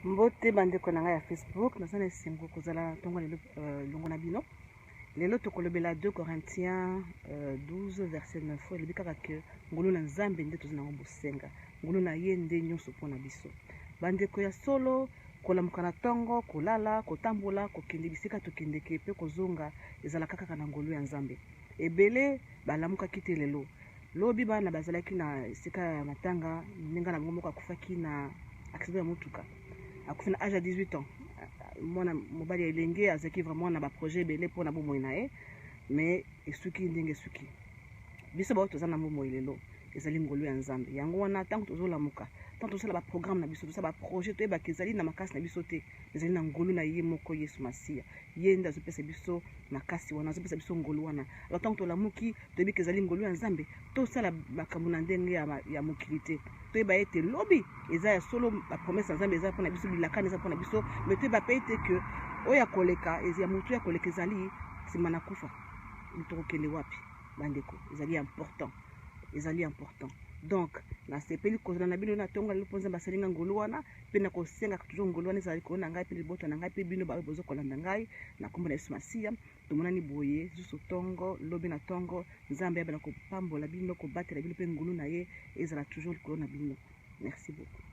Mbote bandeko na ngai ya Facebook, naza na esengo kozala na ntongo lelo euh, longo na bino. Lelo tokolobela 2 Corinthiens 12 euh, verset 9 oyo elobi kaka ke ngolu na Nzambe nde toza nango bosenga, ngolu na ye nde nyonso mpo na biso. Bandeko ya solo, kolamuka na ntongo, kolala, kotambola, kokende bisika tokendeke mpe kozonga ezalaka kaka na ngolu ya Nzambe. Ebele balamukaki te lelo. Lobi bana bazalaki na esika ya matanga, moninga na bango moko akufaki na accident ya motuka. Akufi na age ya 18 ans. Mwana mobali ya elenge azalaki vraiment na ba projet ebele mpo na bomoi na ye, mais esuki ndenge esuki. Biso baoyo toza na bomoi lelo ezali ngolu ya Nzambe. Yango wana ntango tozolamuka, ntango tozosala ba programme na biso, tozosala ba projet, toyebaka ezali na makasi na biso te, ezali na ngolu na ye moko Yesu Masiya. Ye nde azopesa biso makasi wana, azopesa biso ngolu wana. Alors ntango tolamuki, toyebi ke ezali ngolu ya Nzambe, tosala makambo na ndenge ya mokili te. Toyeba ete lobi eza ya solo, ba promesse ya Nzambe eza mpona biso, bilaka eza mpona biso, mais toyeba pe ete ke oyo ya koleka, ya motu ya koleka ezali nsima na kufa. Tokokende wapi bandeko? Ezali important, ezali important. Donc nasepeli kozala na bino na ntongo lelo mpo Nzambe asali nga ngolu wana, mpe nakosengaka toujours ngolu wana ezala likolo na ngai mpe libota na ngai mpe bino baoyo bozo kolanda ngai na nkombo na Yesu Masiya. Tomonani boye lisusu ntongo lobi na ntongo. Nzambe abela kopambola bino, kobatela bino mpe ngolu na ye ezala toujours likolo na bino. Merci beaucoup.